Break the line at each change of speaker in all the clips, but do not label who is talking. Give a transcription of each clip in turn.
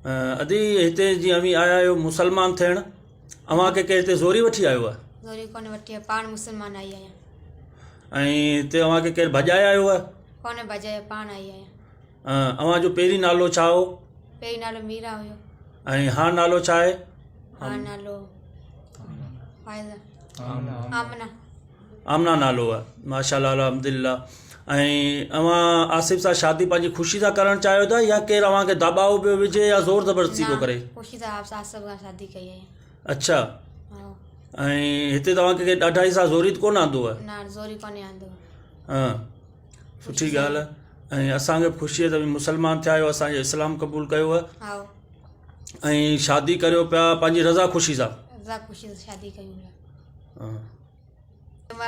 ادي هتي جيئن اوهين آيا آهيو مسلمان ٿيڻ اوهان کي ڪير هتي زوري وٺي آيو آهي؟
زوري ڪونه وٺي آيو پاڻ مسلمان آئي آهيان.
۽ هتي اوهان کي ڪير ڀڄائي آيو آهي؟
ڪونه ڀڄايو پاڻ آئي آهيان.
اوهان جو پهرين نالو ڇا هو؟
پهرين نالو ميرا هيو.
۽ هاڻ نالو ڇا آهي؟
هاڻ نالو فائزه آمنه.
آمنه نالو آهي ماشاءالله الحمدلله ۽ اوهان آصف سان شادي پنهنجي خوشي سان ڪرڻ چاهيو ٿا يا ڪير اوهان کي دٻاء پيو وجهي يا زور زبردستي پيو ڪري؟
خوشي سان آصف سان شادي ڪئي آهي.
اڇا ۽ هتي توهان کي ڏاڍائي سان زوري ته ڪونه آندو آهي؟
نه زوري ڪونه آندو.
ها سٺي ڳالهه آهي ۽ اسان کي به خوشي آهي ته اوهين مسلمان ٿيا آهيو اسان جو اسلام قبول ڪيو آهي ۽ شادي ڪريو پيا پنهنجي رضا خوشي سان.
رضا خوشي سان شادي ڪيون پيا.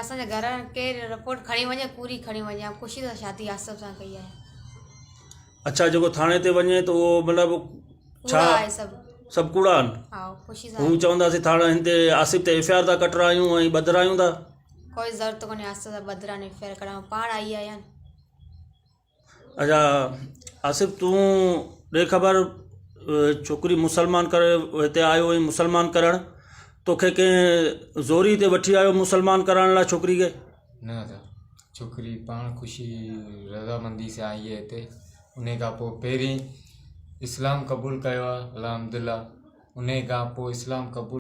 اسان جي گهر وارن ڪير رپورٽ کڻي وڃي ڪوري کڻي وڃي آئون خوشي سان شادي آصف سان ڪئي آهي.
اڇا جيڪو ٿاڻي تي وڃي ته اهو مطلب ڇا
ڪوڙا آهي سڀ.
سڀ ڪوڙا آهن.
ها خوشي سان.
هو چوندا سي ٿاڻا هن تي آصف تي ايف I R ٿا ڪٽرايون ۽ ٻڌرايون ٿا.
ڪوئي ضرورت ڪونهي آصف سان ٻڌرائڻ ايف I R ڪڍائون پاڻ آئي آهيان.
اڇا آصف تون ڏي خبر ڇوڪري مسلمان ڪري هتي آيو آهين مسلمان ڪرڻ توکي ڪنهن زوري تي وٺي آيو مسلمان ڪرائڻ لاء ڇوڪري کي؟
نه ادا ڇوڪري پاڻ خوشي رضامندي سان آئي آهي هتي انهي کان پوء پهرين اسلام قبول ڪيو آهي الحمدلله انهي کان پوء اسلام قبول.